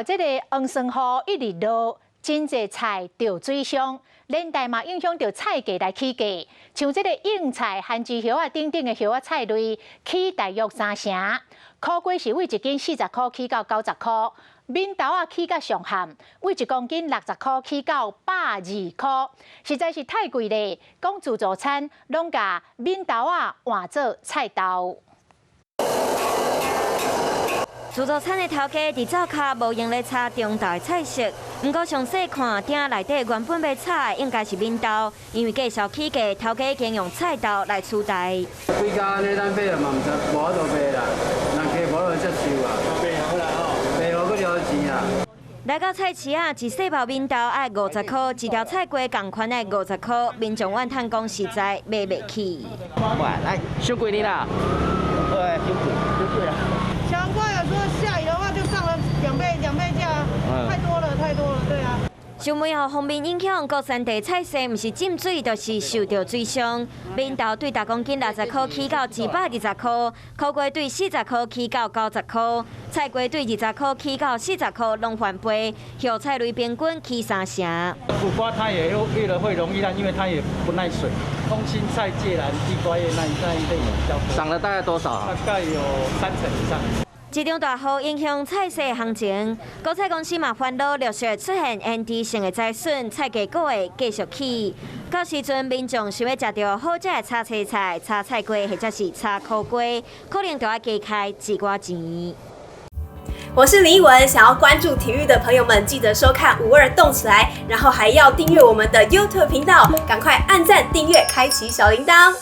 哦，這個黃酸雨一直落，真濟菜著水傷，連帶嘛影響著菜價來起價。像這個莺菜、番薯葉仔等等的葉仔菜類，起大約三成。苦瓜是對一斤40箍起到90箍，扁豆仔起較上懸，對一公斤60箍起到120箍，實在是太貴咧。講自助餐攏共扁豆仔換做菜豆。自助餐的頭家佇灶跤無閒咧炒中晝的菜色，毋過詳細看鼎內底原本欲炒的應該是扁豆，因為繼續起價，頭家已經用菜豆來取代。規家按呢咱買嘛毋知無法度賣啦，人客無法度接受啊。賣好啦吼，賣好閣了錢啊。來到菜市仔，一細包扁豆愛50箍，一條菜瓜仝款愛50箍，民眾怨嘆講實在買袂起。哇，來，傷貴呢啦？對，傷貴，傷貴啦。小黃瓜有時候下雨的話就漲了2倍，2倍價，太多了，太多了，對啊。受氣候鋒面影響，各產地菜色毋是浸水，就是受著水傷。扁豆對逐公斤60箍起到120箍，苦瓜對40箍起到90箍，菜瓜對20箍起到40箍，攏翻倍。葉菜類平均起三成。苦瓜它也越來會容易爛，因為它也不耐水。空心菜、芥蘭、地瓜葉那一類比較多。漲了大概多少？大概有3成以上。這場大雨影響菜市行情，果菜公司嘛煩惱陸續出現延遲性的災損，菜價閣會繼續起。到時陣民眾想欲食著好食的炒青菜、炒菜瓜或者是炒苦瓜，可能就愛加開一寡錢。我是林奕文，想要關注體育的朋友們，記得收看五二動起來，然後還要訂閱我們的 YouTube 頻道，趕快按讚、訂閱、開啟小鈴鐺。